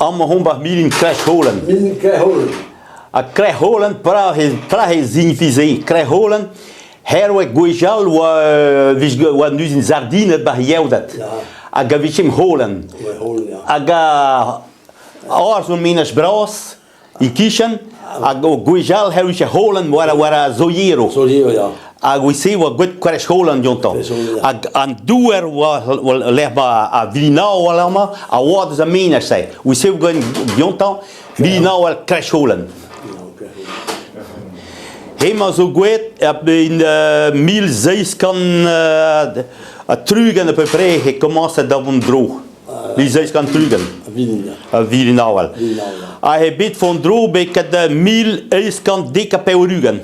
Amañ omp ar milin Krec'h-Holen. Milin Krec'h-Holen. Ha Krec'h-Holen, petra e signifie-se? Krec'h-Holen, hervez gwechall oa oa un uzin sardined 'ba Yeoded. Hag a vije Holen. Hag a ar zo menaj bras e-kichen, hag o gwechall e vije Holen war war ar Zoiero. Zoiero, ya. Hag se oa gwet Krec'h Holen diontañ. Hag an douar oa lec'h 'ba ar Vilinaou amañ a oa deus ar menaj-se. Se oa diontañ Vilinaou Krec'h Holen. Hemañ zo gouet in 1730 à peu près e komañset da vont dro. 1730. A Vilinaouel. Ha he bet font dro beket 1890.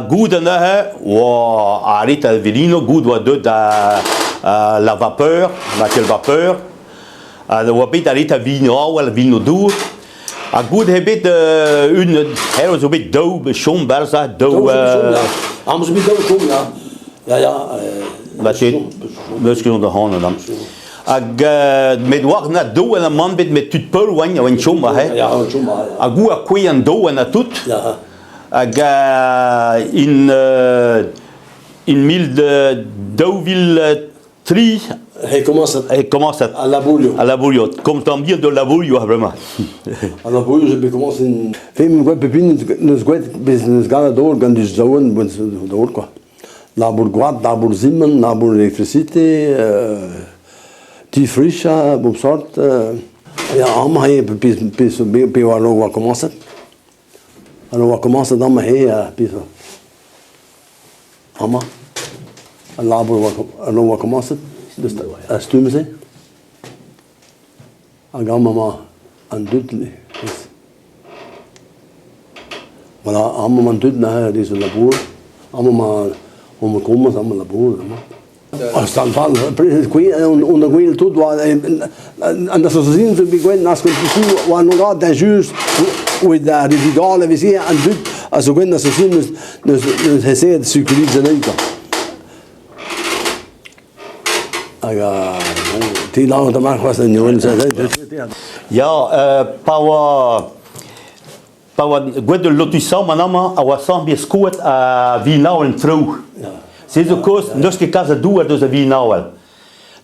Goude neuze oa arret ar vilino, goude oa deuet la vapeur, laquelle vapeur, ha oa bet arret ar vilino avel, vilino dour, ha goude eo bet un, hervez zo bet daou chom 'barzh ha daou... Daou chom, ya. Amzer bet daou chom, ya. Ya, ya. Ba ket, n'eus ket da c'hano dam. Hag met war na do en aman bet met tud peul oaint oaint chom aze. Ya, oaint chom aze. Ha goût ar kouezh an do en ha tout. Ya. Hag in in mil 2003 e komañsat e komañsat al labourioù. Al labourioù. Komz bien de labourioù vraiment. Al labourioù zo bet komañset in Fem gwet pep hini neus gwet bez neus ganet d'ober gant dus zaouenn d'ober quoi. Labour gwad, labour simant, labour elektrisite, tifrichañ, bep sort. Ya, amañ eo pezh pezh pevar oa komañset. Alors oa komañset amañ eo pezh amañ. Al labour oa alors oa komañset ar stumm-se. Hag amañ emañ an dud Voilà, amañ emañ an dud neuze a vez o labourat. Amañ emañ omp o komz, amañ labourat amañ. Ar stal fall, on a gwel tout, an association zo bet gwenn askol oa an oa da just oa ar vugale a veze an dud a zo gwenn association neus neus neus eseet sekuliz anezhi kwa. Hag te lavar da c'hoazh en Ya, pa oa pa oa gwelet ul lotisañ man amañ a oa sañ bet skoet a Vilnaouel en traoù. Se zo kaoz n'eus ket kalz a douar deus a Vilnaouel.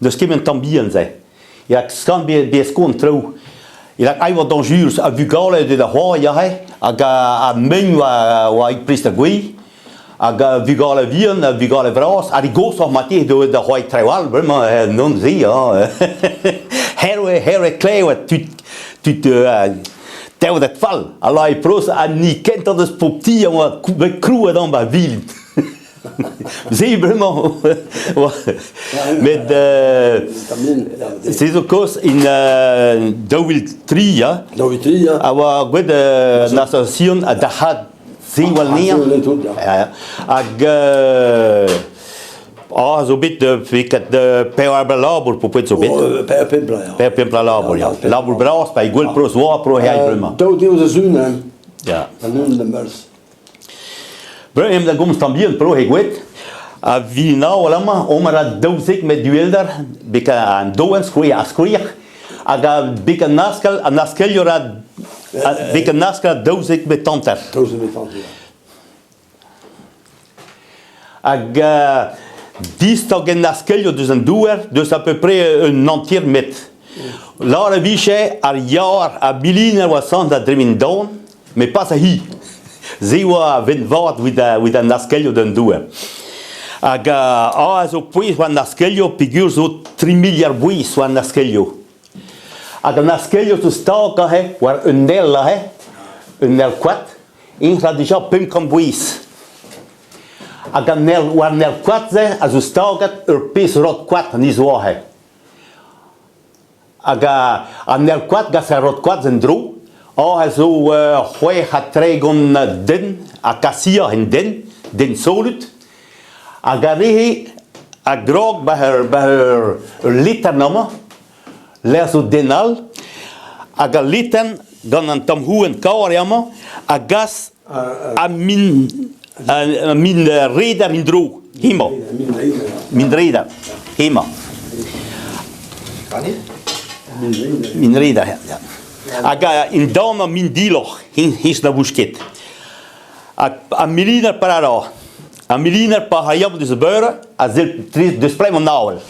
N'eus ket un tamm bihan se. Ya, skan bet bet sko an traoù. Il a ai oa dañjurus a vugale deut da c'hoari aze hag a mein oa oa prest da gouezh. Hag a vugale vihan, a vugale vras, ha re goshoc'h mat-eo deuet da c'hoari traoù all bremañ, non se, hañ. Herve, herve klevet tud, tud teodet fall, a lae pros ha ni kentañ deus pop ti a oa bet krouet amañ ba vilin. Se bremañ met se zo kaoz in 2003 ya. 2003 ya. A oa gwet an association a dac'had Ziwall anezhañ. Hag ah, zo bet ket pevar bloaz labour popet zo bet. Pemp bloaz, ya. Pemp bloaz labour, ya. Labour bras, pa gwell pro zo pro hei bremañ. Daou deus a zun, hein. Ya. An un da meurzh. Bremañ em da gomz tamm bihan pro he gwet. A Vilnao amañ, omp a 12 met duelder, beka an doen skouer ar skouer. Hag a beg an askell, an askellioù a beg an askell a 12 met hanter. 12 met hanter. Hag distag en askellioù deus an douar deus à peu près un entier metr. Lâr a vije ar yar a biliner oa sant da dremen don, met pas a hi. Se oa a-benn vat evit an askellioù d'an douar. Hag a zo pouez war an askellioù peogwir zo 3 miliard bouez war an askellioù. Hag an askellioù zo stag aze war un ell aze, un ell koad, int a dija 500 bouez. Hag an ell, war an ell koad-se a zo staget ur pezh rod koad an izo aze. Hag an ell-koad gas ar rod-koad en-dro, a zo 36 den ha kasiañ en den, den solut, hag ar re-se a grog 'ba ur letern amañ, lec'h zo den all, hag al letern gant an tamm houarn kaer amañ a gas ar min ar min reder en-dro, hemañ. Min reder, hemañ. Min red ya. Hag indan an min diloc'h, hennezh na vouj ket. Ha miliner pa ra. Ar miliner pa ra deus ar beure a sell deus prim an avel.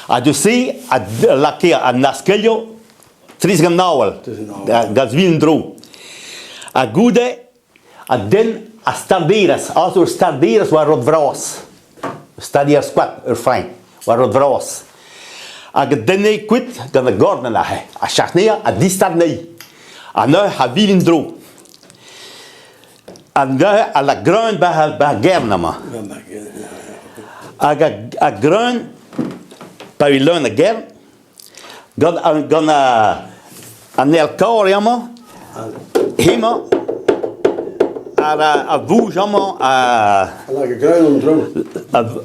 Ha deus se a lakae an askelioù 13 gant avel, gant vil en-dro. Ha goude a denn a starderez, aze ur starderez war rod vras. Stadier skoad, ur frein, war rod vras. Hag a denne kuit gant ar gordenn aze, a chas anezhañ, a distag anezhi. Ha neuze a vil en-dro. Ha neuze a lak greun 'ba ar gern amañ. Hag ar greun, pa vez leun a gern, Gant an ael-kaol eo amañ, hemañ a vouj amañ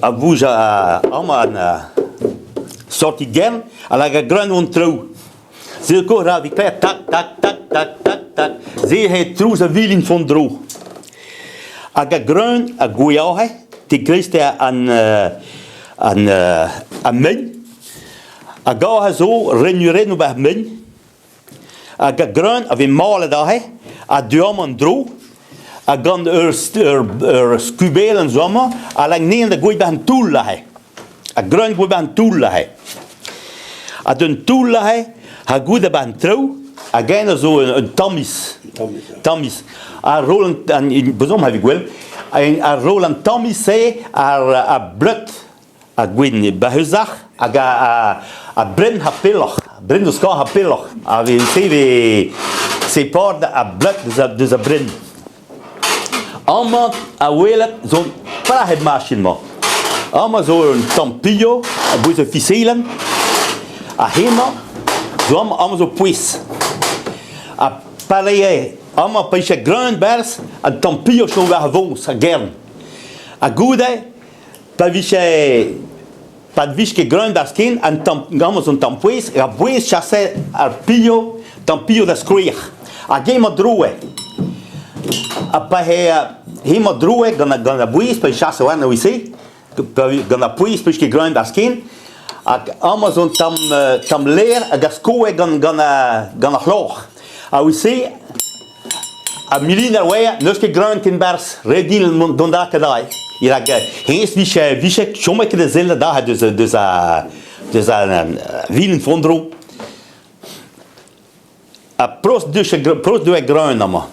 a vouj amañ an sorti gern a lak a-grenn an traoù. Se zo ra vit tak tak tak tak tak tak se eo trouz a vilin font-dro. Hag a-greun a gouezhahe te greizte an an mein Hag aze zo renurennoù 'ba 'r mein hag a greun a vez malet aze ha du-amañ en-dro ha gant ur skubelenn zo amañ a lak anezhañ da gouezhañ 'ba an toull aze. A greun 'ba an toull aze. Ha d'un toull aze ha goude 'ba an traoù hag eñ a zo un tamis. Tamis. Ar roll an bezomp a vez gwell. Ar roll an tamis-se ar bleud Ha gwenn Bahuzar hag a bren ha pelloc'h, bren deus kaoc'h ha pelloc'h. Ha se vez separt a blad deus a bren. Amañ a welet zo plac'hed machin-mañ. Amañ zo un tamm pilho a-bouez ur fiselenn. Ha hemañ zo amañ, amañ zo pouez. Ha pa eo amañ pa vije greun 'barzh, an tamm pilho chom war voñs a-gern. Ha goude Pa vije pa ne vije ket greun d'ar skin, an tamm amañ zo un tamm pouez, ar bouez chase ar pilho, tamm pilho da skouer. Hag emañ droe. Ha pa eo emañ droe gant gant ar bouez, pa chase warnañ se, gant ar pouez pa vije ket greun d'ar skin, hag amañ zo un tamm tamm lêr hag a skoe gant gant gant ar c'hloc'h. Ha se Ha milin ar wea n'eus ket greun ken 'barzh, ret din mont dont da kadai. Rak hennezh vije vije chomet ket da sellet aze deus deus a deus a vilin fondro. Ha prost deus prost deus greun amañ.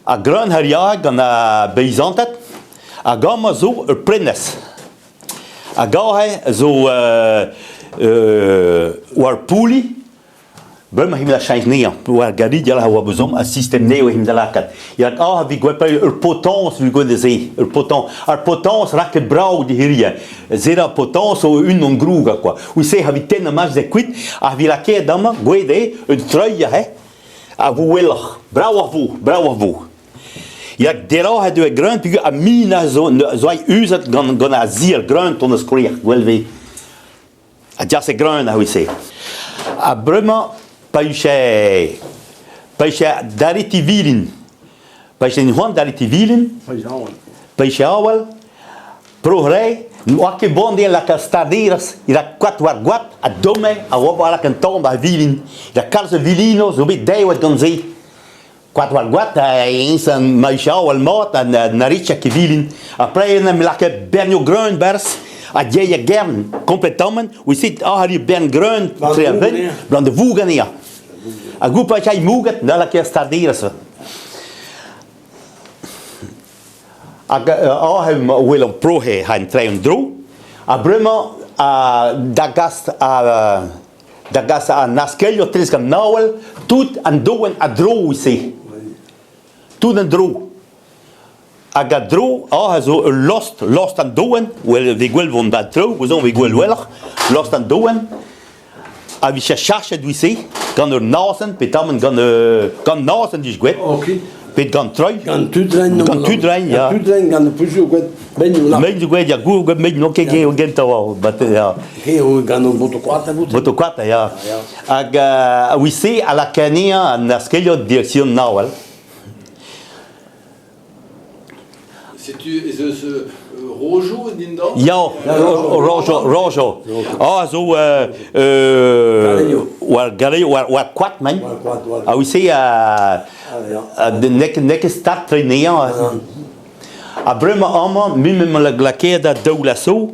Ha greun a ya gant ar beizanted hag amañ zo ur prenestr. Hag aze zo war pouli Bremañ him da cheñch anezhañ war garidell a oa bezomp ar sistem nevez him da lakaat. Ya ah evit gwelet ur potañs evit gwelet se, ur potañs. Ar potañs ra ket brav dihiriañ. Se ra potañs zo unan grouga kwa. Ouzh se evit tennañ ma se kuit, ha evit lakaet amañ gwelet eo un treuil aze a vo welloc'h. Bravoc'h vo, bravoc'h vo. Ya deroc'h eo greun peogwir ar mina zo zo uzet gant gant ar sier greun tont da skouer gwell vez. Ha dias e greun a-se. Ha bremañ pa vije pa vije dareti vilin, pa vije c'hoant dareti vilin, pa vije aval, pro-rei, n'oa ket bon dezhañ lakaat starderezh, il a koad war goad ha domme a oa lakaat an tamm ar vilin. Il a kalz a vilinoù zo bet devet gant se. Koad war goad, eñ an mailhaou al mat, an naritcha kevilin. Après, en em lakaet bernioù greun 'barzh, ha dieil a gern kompletamant, ouzit ah arri bern greun tre ar benn, blant da voug anezhañ. Ha goût pa chay mouget, na lakaer starderezh. Hag ah wel an pro he ha en tre an dro, ha bremañ da gas da gas an askellioù tresk an avel, tout an doenn a dro-se. Tout an dro. Hag a dro, ah, a zo ul lost, lost an doenn, well, vez gwell vont da traoù, gouzoñ vez gwell welloc'h, lost an doenn, a vije chachet ouzh-se gant ur nazenn, petamant gant gant nazenn dije gwet. Ok. Pet gant troy. Gant tudrenn. Gant tudrenn, ya. Gant tudrenn, gant pouzoù gwet. Ben la. Mein zo gwet, ya, gour gwet, mein, n'on ket gentañ oa, bat, ya. Eo gant an botokoat a vout. Botokoat, ya. Hag a se a laka anezhañ an askeliot direction Nawal. Setu ez eus Rojoù dindan? Ya, rojo, rojo. Ah, a zo war galeioù, war koad, man. Ah oui, c'est n'eo ket start tre anezhañ. Ha bremañ amañ, me 'm eus lakaet da daou laso,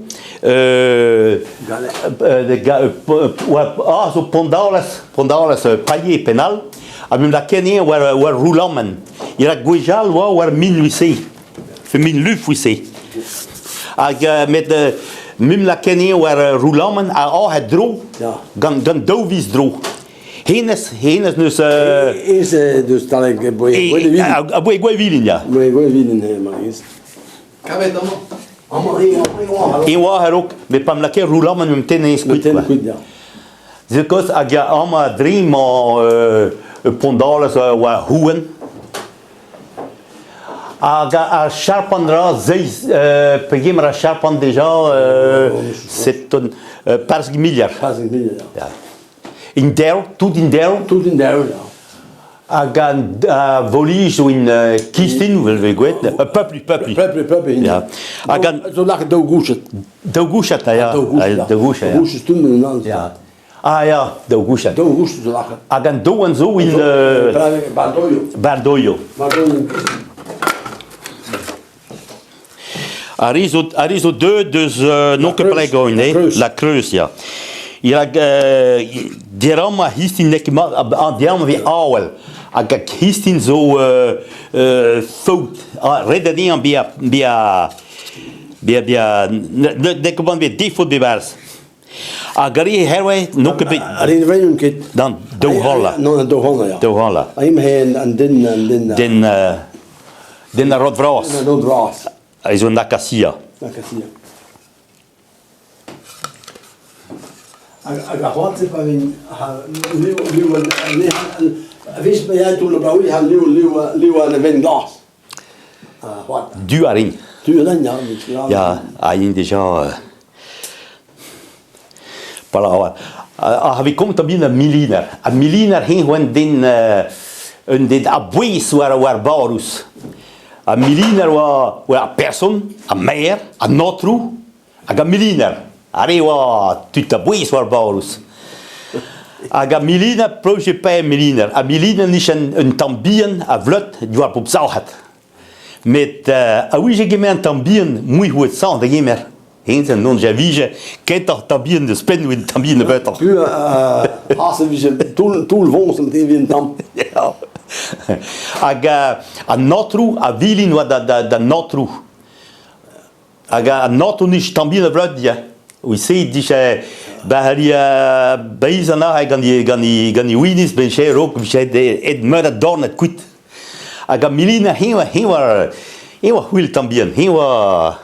ah, zo Pondalez, Pondalez, Palier Penal, ha me 'm lakaet anezhañ war Roulammen. Rak gwechall oa war Min-Luce. Min Luf-se. Hag met me 'm lakaet anezhañ war Roulammen ha oc'h a-dro, gant daou viz dro. Hennezh, hennezh n'eus... Ez deus talek Aboe Gwevilin, ya. Aboe Gwevilin, emañ. Kavet amañ. Amañ E oa a-raok, met pa 'm lakae Roulammen em tenne kuit. Kuit, ya. Se kaoz hag amañ a-dreñv emañ Pondalez war Rouen. Hag ar charpant ra seizh pegement a charpant deja c'est un parzh miliard. Parzh miliard. Ya. Inderv, tout inderv. Tout inderv, ya. Hag an volij zo in kistin, vel vez gwet. Peuple, peuple. Peuple, peuple. Ya. Hag an... Zo lakaet daou gouchet. Daou gouchet, ya. Daou gouchet. Daou gouchet, ya. Daou gouchet stumm en an. Ya. Ah ya, daou gouchet. Daou gouchet zo lakaet. Hag an doan zo in... Bardoio. Bardoio. Bardoio. Ar re zo deuet deus n'on ket Plegoñ, La Creuse, ya. Rak diramm ar c'histin n'eo ket mat, an diramm a vez awel. Hag ar c'histin zo faout. Ret eo dezhañ bezañ bezañ bezañ n'eo ket mat bezañ defaot e-barzh. Hag ar re hervez n'on ket bet... Ar re ne vleuniont ket. D'an daou c'holla. Non, an daou c'holla, ya. Daou c'holla. Ha emañ an den... An den, den, den ar rod vras. Den ar rod vras. A zo un akasia. Akasia. Hag ar c'hoant-se pa vin... Liv, liv, a-wech ma ya toull ar ha liv, liv, liv an venn glas. Du a rin. Du a rin, ya. Ya, a int deja... Voilà, ha vi kommt a miliner. A miliner hen oan den un den a-bouez war war barrouz. A miliner oa oa ar person, ar maer, an aotrou hag ar miliner. Ar re oa tud a-bouez war barrouz. Hag ar miliner, pleuj e pae miliner. Ar miliner nij un tamm bihan a vleud diwar bob saoc'hat. Met a ouije kemer un tamm bihan mui c'houet sañ da gemer. Eñ non ja vije kentoc'h tamm bihan deus penn un tamm bihan nebeutoc'h. Tu ah, se vije toull voñs an te un tamm. Ya. Hag an aotrou a vilin oa da aotrou. Hag an aotrou nij tamm bihan a vleud ya. Oui, se dije ba beiz an arc'h gant e winiz ben che raok vije et meur a dornad kuit. Hag ar miliner, heñ oa, heñ oa, heñ oa c'hwil tamm bihan, heñ oa,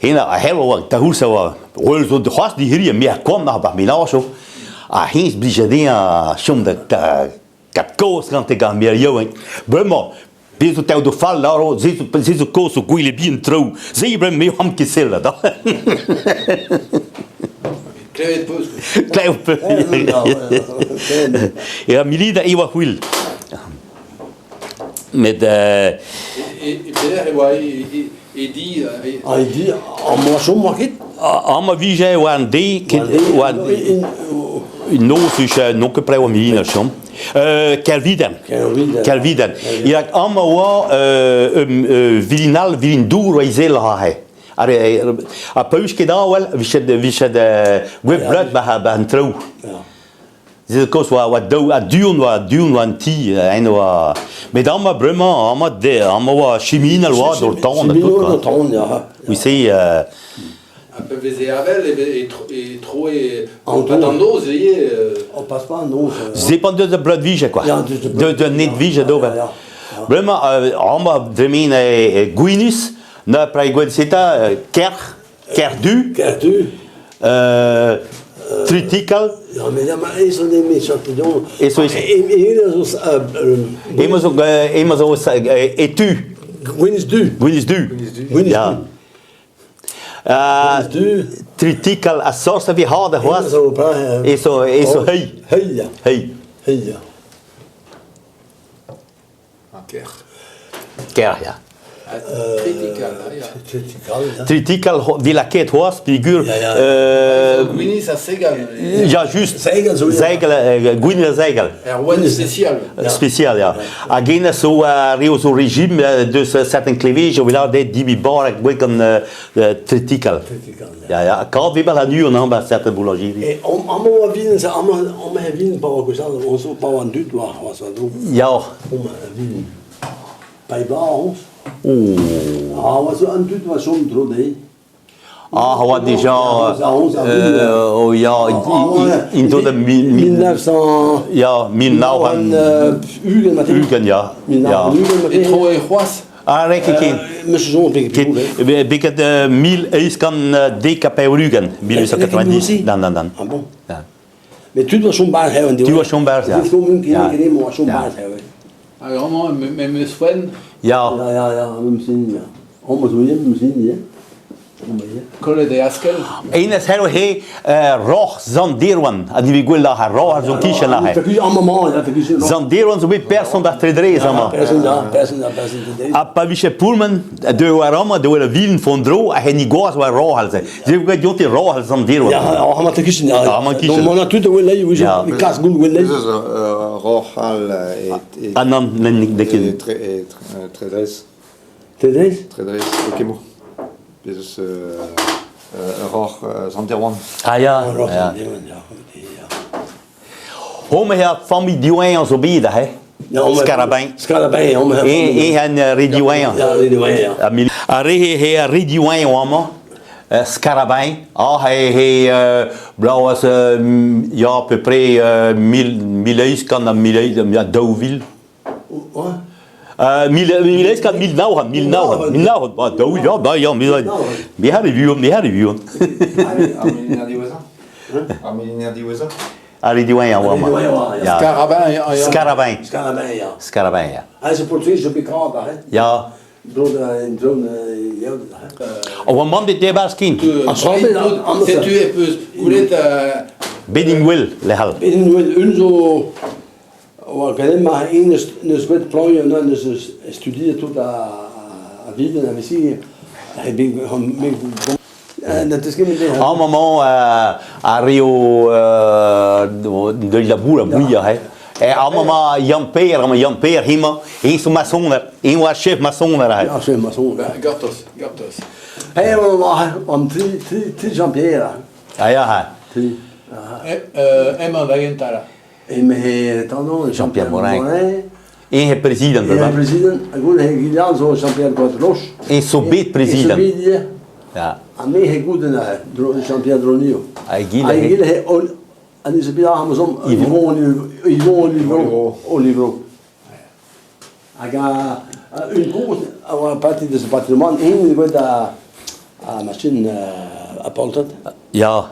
heñ a heñ oa, da c'houlz a oa, roll zo c'hoazh dihiri, me a koant ar bar menañs ha heñ blije dezhañ chom da, da kat kozh gante gant me yaouank. Bremañ, bez zo tev do fall lâro, se zo, se zo kozh zo gwele bihan traoù. Se bremañ me am ket sellet. Klevet 'peus? Klevet 'peus. E ar milida e oa c'hwil. Met... E pelec'h e oa e di? Ah, e di, amañ chom oa ket? Amañ vije oa an de, oa noz vije n'on ket prev milina chom. Kerviden. Kerviden. Irak amañ oa vilinal, vilin dour oa izel aze. Ar, ha pa eus ket awel, vije vije gweb bleud ba ba an traoù. Se kaoz oa oa daou ha du-hont oa du-hont oa an ti en oa met amañ bremañ amañ de amañ oa chiminal oa d'o tan ha tout quoi. tan ya. Oui c'est Ha pa veze avel e, e troe pas d'an noz ivez. On passe pas an noz. Dépend deus da bleud vije quoi. De net vije d'ober. Bremañ amañ dremen e Gwinus Na pra gwell-se 'ta kerc'h, kerc'h-du. Kerc'h-du. Tritikal. Ya, met ama ez on eme champignon. Ez zo Emañ zo emañ zo etu. Gwinizh-du. Gwinizh-du. Gwinizh-du. Ya. Gwinizh-du. Tritikal a sort a vez hard c'hoazh. Ez zo ez zo heuilh. Heuilh, ya. Heuilh. Heuilh, ya. Kerc'h. Kerc'h, ya. Tritikal, ya. Tritikal, ya. Tritikal vi lakaet c'hoazh peogwir Ya, ya. Gwinizh ha segal. Ya, just. Segal zo, ya. Segal, gwinizh ha segal. Er ouenn spesial. Spesial, ya. Hag en zo ar re zo régime deus certain klevejoù evit lâret dezhe dibi bar hag gwell gant tritikal. Tritikal, ya. Ya, ya. Kaout vez an unan amañ ba certain boulangerie. E, amañ oa vin, amañ amañ e vin pa oa gwechall, on zo pa oa an dud oa c'hoazh war-dro. Ya. Amañ e vin. Paebañ hoñs. Oh. Ah, oa zo an dud oa chom tro dezhi. Ah, oa déjà oh ya, int o da 1900 Ya, 1920 marteze. 20, ya. 1920 marteze. E tro e c'hoazh? Ah, n'eo ket ken. Meus soñj Ket, beket 1890, 1890. Nann, nann, nann. Ah bon? Ja. Met tud oa chom barzh hev an Tud oa chom barzh, ya. Tud chom ken oa chom barzh hev. Hag amañ, memes foenn. Ya. Ya, ya, ya, memes hini, ya. Amañ zo ivez, memes hini, ya. Kollet e askell. Hennezh eo he roc'h Sant Erwan, ha ni gwell ar roc'h a zo kichen aze. Sant Erwan zo bet person d'ar Tredrez amañ. Ha pa vije Pullman, deuet war amañ, deuet a vilin fondro, ha heni gwaz war roc'h se. Se vo dionte roc'h Sant Erwan. Ya, amañ kichen, ya. Amañ kichen. Mont tout a wel lei, kas goul wel lei. Roc'h all et Ah non, n'eo ket. Tredrez. Tredrez? Tredrez, e Kemo. Bez eus ur roc'h Sant-Erwan. Ah ya, Ur roc'h ya. Sant-Erwan, ya. ya. Homañ eo familh diwezhañ zo bet aze. Skarabin. Skarabin, homañ. E an re diwezhañ. Ya, re diwezhañ, ya. Ar re he ar re diwezhañ amañ. Skarabin. Ah, he he bloaz ya à peu près 1800 ha 2000. 1900, 1900, 1900, 1900, ba, daou, ya, ba, ya, me me c'hall e vuan, me c'hall e vuan. Ar miliner diwezhañ? Ar miliner diwezhañ? Ar re diwezhañ oa amañ. Ya. Skarabin, ya. Skarabin. Skarabin, ya. Skarabin, ya. Ah, c'est portugais, je piquant, hein? Ya. Oa mamm bet debarzh ken. Setu e peus goulet Beningwell, lec'h all. Beningwell, un zo oa ganet ma eñ neus bet plañioù neus studiet tout a viven a-wezhioù. Amañ emañ ar re o deuet labour a muioc'h eh. Amañ emañ Yann-Pêr, amañ Yann-Pêr hemañ, eñ zo masoner, eñ oa chef masoner aze. Ya, chef masoner. Gortoz, gortoz. Eñ oa an tri, tri, tri Jean-Pierre. Ah ya, ha. Tri. Emañ da gentañ là. Eme tandon Jean-Pierre Morin. Eñ eo prezidant. Eñ eo prezidant. Hag goude he Gillian zo Jean-Pierre Coatloch. Eñ zo bet prezidant. Eñ zo bet ivez. Ya. Ha me he goude neuze, Jean-Pierre Dronio. Ha egile Ha egile he ha neuze bet ar amazon Yvon Yvon Olivro. Olivro. Hag a un kozh a oa parti deus patrimoine, eñ e voe da a machine a poltred. Ya,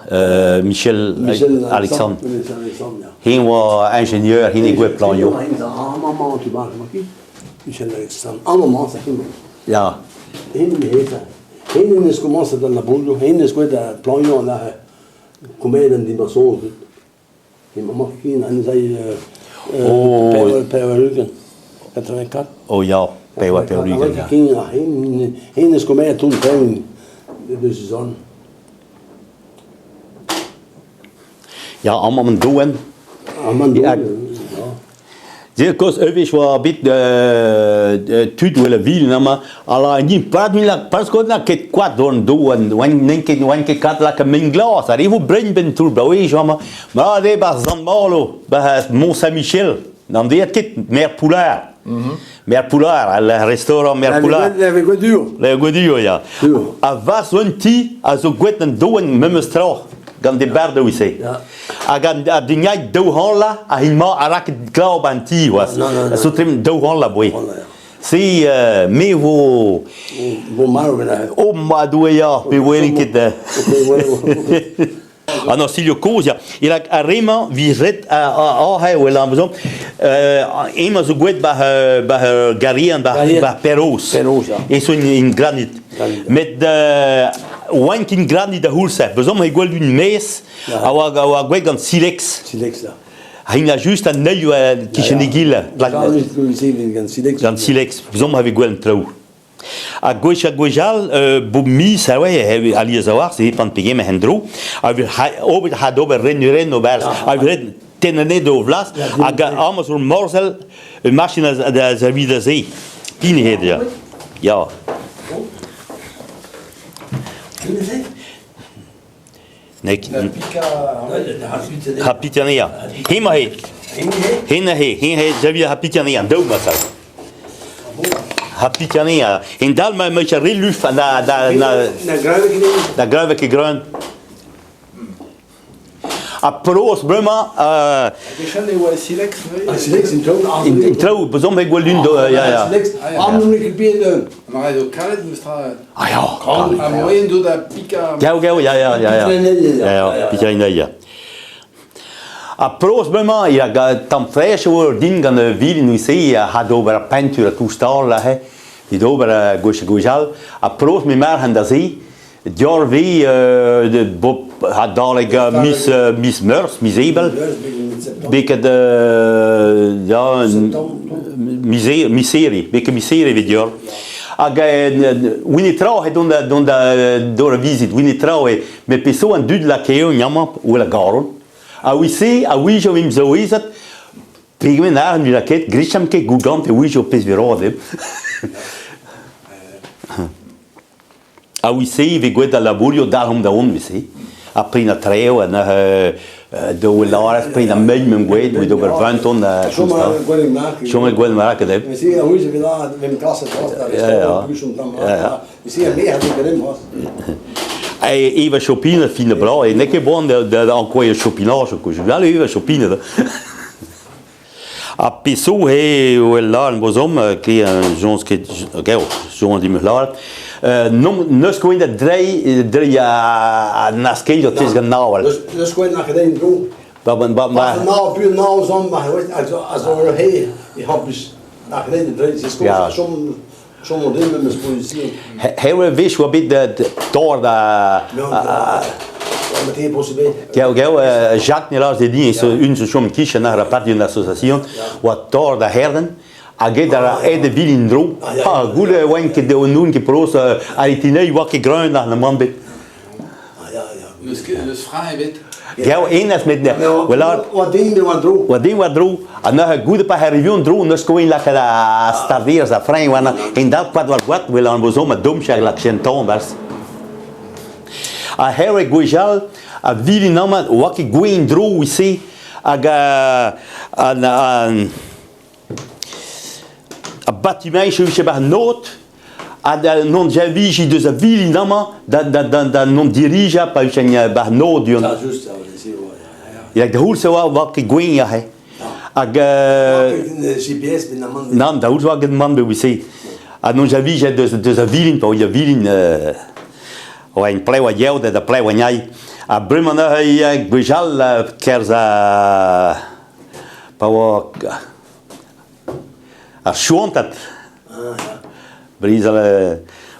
Michel, Michel Alexandre. Michel Alexandre, ya. Heñ oa ingénieur, hini gweb planioù. Amañ, tu vas, Michel Alexandre. Amañ, ça fait Ya. Hen heta. Hen eus komañset al labourioù, hen eus gwelet ar planioù an ar komet an dimañsoù. Emañ ken an zay Oh. 84. 84. Oh ya, 84, ya. Ken hen hen eus komet ton penn de Suzanne. Ya, amañ an doen. Amañ Ya. doen, ya. Se koz ur wech oa bet tud wel a vil amañ ala ni pad min lak pas got na ket koad on do oan n'en ket oan ket kat lak min glas a vo brein ben toul blaouej amañ ma de bar Sant-Malo ba Mont Saint-Michel n'an deet ket Mère Poulard Mère Poulard al restaurant Mère Poulard Le Gwedur Le Gwedur ya a vas un ti a zo gwet an doen memes tra gant de bardoù se. Hag an dignai daou c'hant a hin-mañ a lak glav an ti, oas. So trem daou c'hant la boe. Se me vo... Vo marv ben Oh ma doue ya, pe welin ket... Ah non, Silio kozh, ya. Il a ar re-mañ vi ret a a wel an bezo. Emañ zo gwet bar bar Garian bar bar Perroz. Perroz, ya. E so in granit. Met oan ket granit da c'houlz-se. Bezomp he gwell un maez a oa a oa gwell gant silex. Silex, ya. Ha int a just an eil kichen egile. Gant silex. Gant silex. Bezomp have gwell an traoù. Ha gwech ha gwech all, bob miz, ah ouais, alies a-walc'h, se depend pegement en-dro, a vez ober ha d'ober ren-ren ober, a vez ret tennet do vlas, hag amañ zo ur morzhell, ur machin da servij da se. Pin eo ya. Ya. Nek Ha pit anezhañ. Hemañ eo. Hen eo, hen eo servij ha pit anezhañ, daou masal. Ha pit anezhañ. En dal ma meus re luf na na na na grave ket greun. Ha penaos bremañ Gwechall e oa silex neuze? Ah, silex, en traoù. En traoù, bezomp e gwall lun ya, ya. Silex, amon ket bet. Ma zo kalet meus-tra. Ah ya. Ha moaien zo da pikañ. Gaou, gaou, ya, ya, ya, ya. Ya, ya, pikañ ya. Ha penaos bremañ, ya, tamm fresh eo din gant vilin se ha d'ober ar peinture ha tout stal aze, evit ober gwech gwech all. Ha penaos me marc'h da se, Dior vi bob adalek miz, miz Meurzh, miz Ebrel, beket ya, miz, miz Here, beket miz Here evit dior. Hag win tra eo dont da, dont da d'ober vizit, win tra eo, met peseurt an dud lakaeo amañ wel a garon. A wise, a ouijo vimp zo ezat, pegement arc'hant vi lakaet, grecham ket gougant e ouijo pezh vi roet eo. A wit-se e vez gwelet al labourioù dalc'homp da vont wit-se. Ha prenañ traoù ha neuze daou lâret prenañ mein meump gwelet evit ober 20 tonnes da Chom a gwelet mark. Chom a gwelet mark eo. Mais se a ouiz evit vem kaset c'hoazh da restaurant pluchon tamm. Se a me a ganem c'hoazh. Eva chopine fin de bra, e n'eo ket bon da ankouaet chopinage ko. Je vais eva chopine. Ha peseurt eo el lâret bozomp ket soñj ket geo soñj din 'meus lâret n'eus ket da dreiñ dreiñ an askell o tez gant an avel. N'eus ket nac'het en-dro. Ba ba ba ba Na bu nav zon ma a zo ur he e hopus nac'het da dreiñ se sko chom chom an den memes position. Hev e wech oa bet tor da Geo, geo, Jacques ne lâr din un zo chom kichen ar parti d'un association oa tor da herden hag aet ar aet e vil en-dro. Ha goude e oan ket n'on ket proz ar itinei oa ket greun ar na mann bet. N'eus ket n'eus frein ebet. Geo, enez met voilà. Oa den war-dro. Oa den war-dro. Ha neuze goude pa arrivion dro n'eus ket lakaat ar starderez ar frein war en dal koad war goad wel an bozo ma domch ar lak tan barzh. Ha hervez gwechall, a vilin amañ oa ket gwenn dro se hag an, an, a batimañchoù vije 'ba an nod ha da non servijiñ deus a vilin amañ da, da, da, da non dirijañ pa vije 'ba an nod du-hont. Ah, just, Ya, da c'houlz e oa oa ket gwenn aze. Hag GPS ben aman. Nann, da c'houlz oa get mann bet se. Ha non servijet deus, deus a vilin, pa oa vilin oa en plev a yev da plev a gnai. Ha bremañ neuze gwechall kerzh a pa oa ar chouantad. Brizal,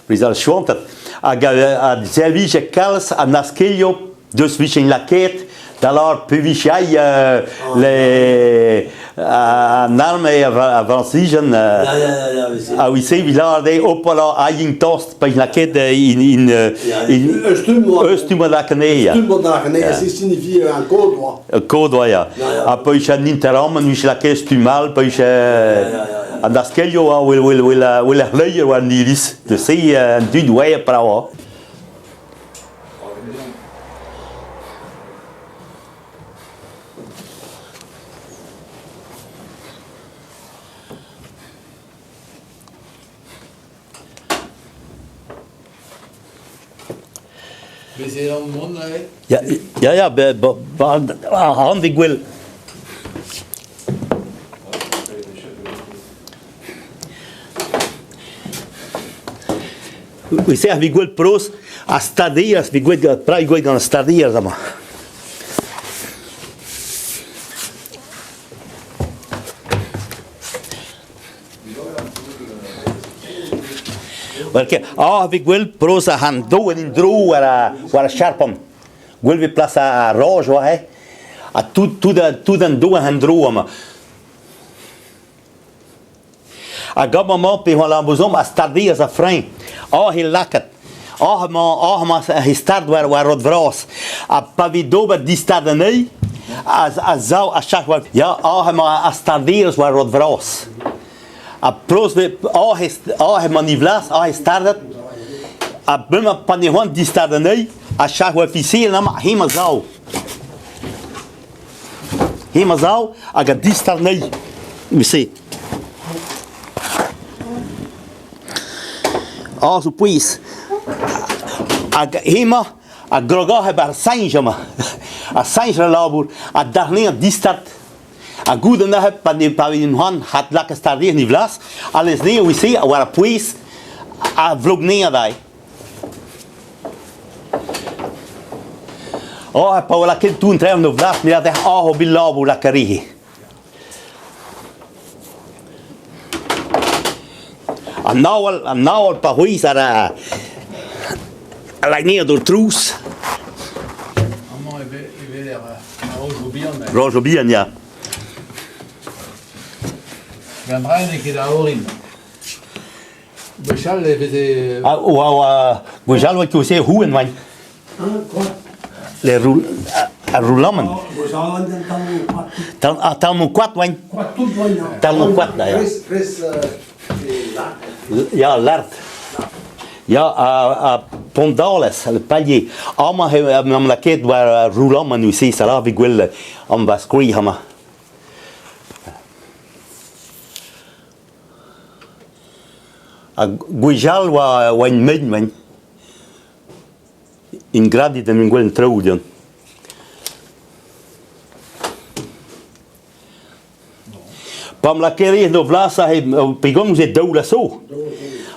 brizal chouantad. Hag a servije kalz an askelioù deus vijen lakaet da lâret pe vije ai le an arme a Frañsijen a wise evit lâret eo hopala aign tost pa lakaet in in in Eus stumm lakaet anezhi. Stumm lakaet anezhi, se signifie un code oa. Kod oa ya. Ha pa vije an interamant vije lakaet stumm all, pa vije an askelioù oa wel wel wel wel ar c'hleier oa an iliz. De se an dud oa pra oa. Bez e ran mont neuze? Ya, ya, ya, ba, ar ran gwell. Se a vez gwell proz a stadeaz, vez gwell pra gwell gant stadeaz amañ. Ah, vez gwell proz ar c'han do en dro war ar charpant. Gwell vez plas ar roj oa he. Ha tout, tout, tout an do an dro amañ. Hag amañ pe oa lambozomp a stardeas a frein. Ah, he lakaat. Ah, emañ ah, emañ he stard war, war rod vras. Ha pa vez d'ober distard anezhi, a, a sav a chach war... Ya, ah, emañ a stardeas war rod vras. Ha proz vez ah, he, ah, emañ ni vlas, ah, he stardet. Ha bremañ pa ne c'hoant distard anezhi, a chach war fisel amañ, hemañ sav. Hemañ sav hag a distard anezhi. Se. Ah, zo pouez. Hag hemañ a grogoc'h e-barzh sañj amañ. Ar sañj a labour ha darneañ distard. Ha goude neuze pa ne pa vez c'hoant hat lakaat stardiñ en e vlas, a lez anezhañ ouzh-se war ar pouez a vlog anezhañ dezhi. Oh, ha pa oa lakaet tout an traoù en o vlas, me a dec'h ah, o bil labour lakaat rihe. An aval, an aval pa c'hwezh a ra a lak anezhañ d'o trouz. Amañ e weler ar rojoù bihan. Rojoù bihan, ya. Gant dra n'eo ket a orin. Gwechall e veze... Ah, oa, oa, gwechall oa ket c'houen, oa. Le roul, ar roulammen. Tal, talmoù koad, oa. Talmoù koad, ya. Ya, lart. Ya, a Pondales, le palier. Amañ am lakaet war roulammen aussi, ça la vez gwell am va skouer amañ. Ha gwechall oa oa int mein mein. Int gradet en un gwell traoù deomp. Pa'm lakaer en o blas aze pegoms eo daou la so.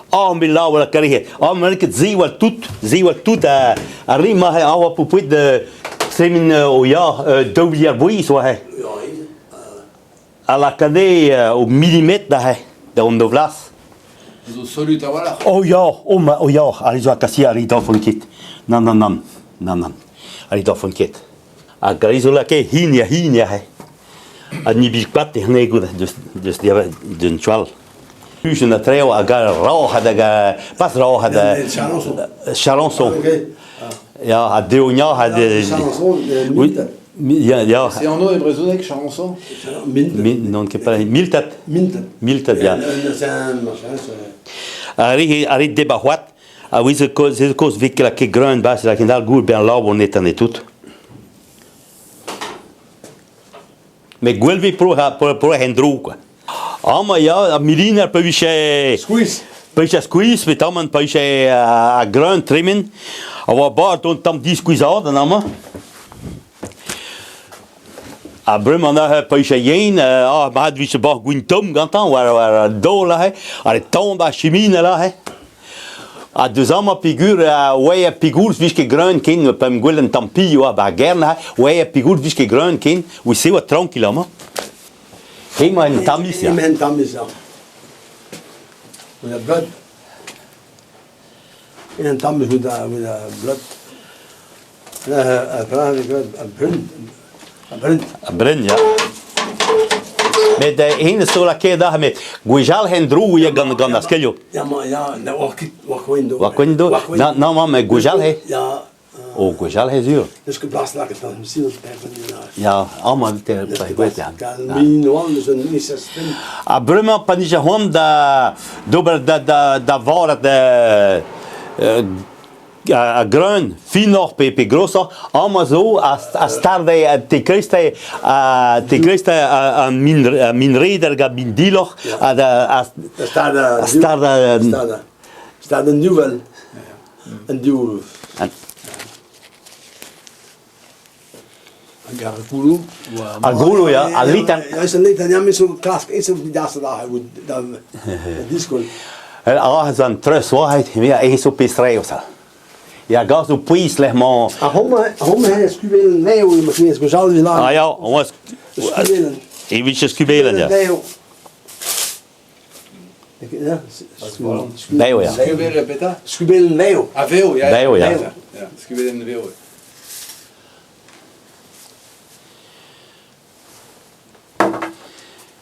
Ah, me lavar la karihe. Ah, me ket ziwall tout, ziwall tout a ri ma a oa poupouet tremen o ya daou viliard bouez oa he. A lakane o milimetr aze da hon do vlas. Zo solut a-walc'h. Oh ya, oh ma, oh ya, ar zo akasi ar ri ket. Nann, nann, nann, nann, nann, ar ri ket. Hag ar zo lakaet hini ha hini aze. Ha ni biskoazh e c'hnegoù deus deus d'un tual. Ujen a treo hag ar roc'had hag pas roc'had Chalençon. Ya, ha Deogna ha Chalençon, Ya, ya. C'est anv e brezhoneg, Chalençon? Non ket pas Miltat. Miltat. Miltat, ya. Ar re debac'hoat, a ouiz koz vez ket greun bas, la ken all gour ben labour netan et tout. Met gwell vez pro pro en-dro quoi. Amañ ya, ar miliner pa vije... Skuizh. Pa vije skuizh, petamant pa vije a greun tremen, a oa bar un tamm diskuizhadenn amañ. Ha bremañ neuze pa vije yen, ah mat vije bar gwin tomm gantañ war war an daol aze, ha tomm ar chiminal aze. Ha deus amañ peogwir oa pegoulz 'vije ket greun ken pa 'm gwelen tamm pilh oa 'ba ar gern aze, oa pegoulz 'vije ket greun ken, oui se oa tranquille amañ. Hemañ en tamis ya. Hemañ en tamis ya. With a blood. En tamis with a, with a blood. A brun. A brun. A brun, ya. Met hennezh zo lakaet aze, met gwechall hen dro eo gant, gant ar skelioù. Ya, ma, ya, na oa ket, oa koen do. Oa koen do? Na, na, ma, met gwechall he. Ya. Oh, gwechall he sur. N'eus ket plas lakaet an sil Ya, amañ te gwet ya. Min Ha bremañ pa nije c'hoant da d'ober da da da varat a greun finoc'h pe, pe grosoc'h, amañ zo a starde te kreiste a te kreiste a min a minreder gant min diloc'h ha da a starda starda starda starda an div an div Hag ar gouloù Ar gouloù ya, al litan. Ja, al litan, ja, me zo klask eens op die daste dagen da diskol. Ah, zo an treuz oa, ja, ez zo pestreo sa. Ja, gas zo pouez lec'h mañ. Ha homañ, homañ eo skubelen vev, ma kinez gwechall evit Ah ya, on Skubelen. Evit skubelen, ya. Vev. Vev, ya. Skubelen petra? Skubelen vev. Ah, vev, ya. Vev, ya. Skubelen vev.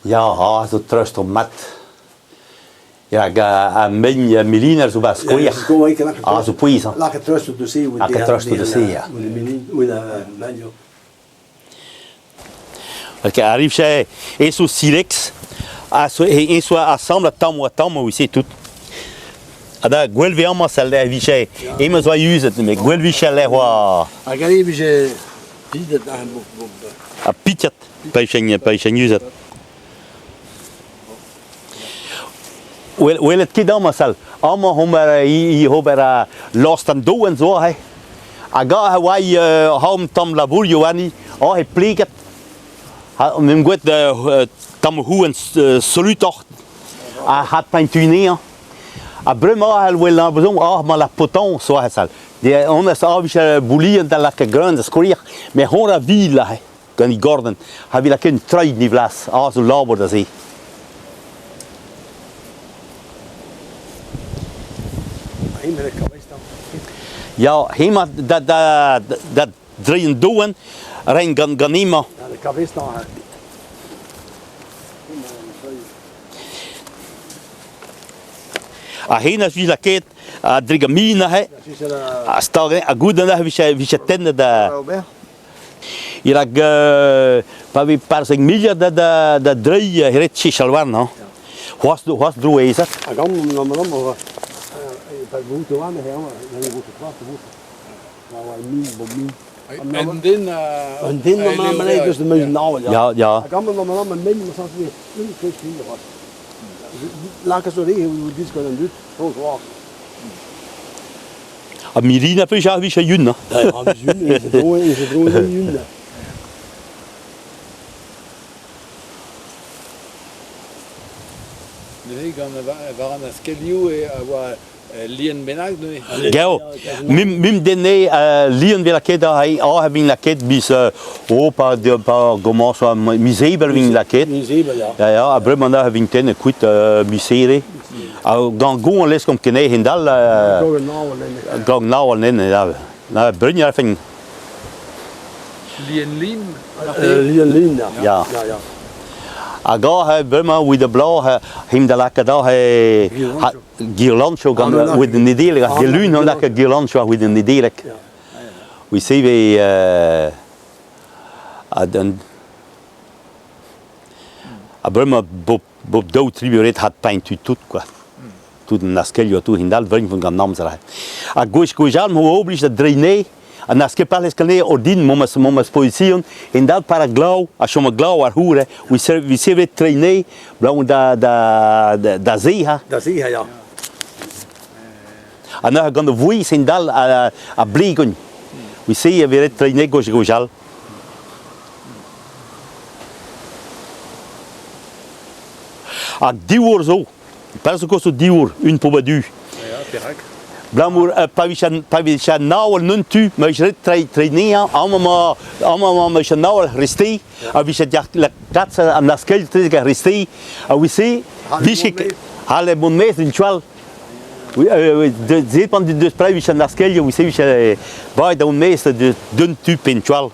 Ya, ah, zo treust mat. Hag ar mein miliner zo 'ba skouer. Ah, zo pouez hañ. Lakaat treust de se. Lakaat treust de se, ya. Ok, arrive chez eso silex, eso assemble tamm ha tamm aussi tout. Ha da gwell vez amañ sell e vije emañ zo uzet met gwell vije lec'h oa Hag e vije pidet ha pitet pa vije uzet. Welet ket amañ sell. Amañ omp i ober lost an doenn zo aze. Hag aze oa haomp tamm labourioù warni, aze pleget. Ha 'm gwet tamm houenn solutoc'h ha hadpeñtuneañ. Ha bremañ a wel an besoñ ah ma la potañs zo aze sell. Honnezh a vije boulienn da lakaat greun da skouer, met hon a vil aze. Gant he gordenn ha evit lakaat un treid divlas. Ah, zo labour da se. Ya, hemañ da, da, da dreiñ an doenn, reiñ gant, gant hemañ. Ha hen a vije lakaet a-drek ar min aze, ha stag ha goude neuze vije, vije tennet da... Rak pa vez parzek miliard da dreiñ ret chichal warnañ. C'hoazh c'hoazh drouezat. Hag amañ amañ amañ pa voto amañ amañ voto c'hoazh voto. Un den a... Un den amañ amañ deus meus navet. Ya, ya. Hag amañ amañ amañ men ma sañs un keus fin c'hoazh. Lakaat zo re eo diskouez an dud, zo c'hoazh. Ha Milina peus a yun. Yun, Neuze gant war an askelioù e a oa lien bennak neuze. Geo, mim denne lien vet lakaet a vin lakaet bis oh pa pa gomañs miz ebrel vin lakaet. Miz ebrel, ya. Ya, ya, ha bremañ neuze vin tennet kuit miz here. Ha gant goñ a leskomp ken hend-all. Gant nav al nen, ya. Na breugn a rafen. Lien lin Lien lin, ya. Ya. Ya, ya. Hag aze bremañ evit ar bloaz him da lakaat aze girlanchoù gant evit an Nedeleg. Ar gelun on lakaat girlanchoù evit an Nedeleg. We seve ha bremañ bop bop daou tri ret had peñtu tout quoi. Tout an askelioù ha tout hend-all vrein gant an amzer aze. Ha gwech gwech-all m'ho oblij da dreiñ anezhe ha n'az ket parlez ket ordin memes memes position hend-all para glav ha chom glav ar c'hour vi sevet treiñ anezhe 'balamour da da da sec'hañ. Da sec'hañ, ya. Ha neuze gant ar vouezh hend-all a blegogn. Vi se e vez ret treiñ anezhe gwech gwech-all. Ha div eur zo. Pelec'h zo kaoz zo div eur, un po du. Ya, perak? Abalamour pa vije pa vije an avel en un tu, ma vije ret treiñ treiñ anezhañ, amañ emañ amañ ma vije an avel resteiñ, ha vije lakaat an askell etrezek ar resteiñ, ha ouzh-se vije c'halle mont maez d'un tu all. Depend deus pelec'h vije an askell, ouzh-se vije baet da vont maez d'un tu pe un tu all.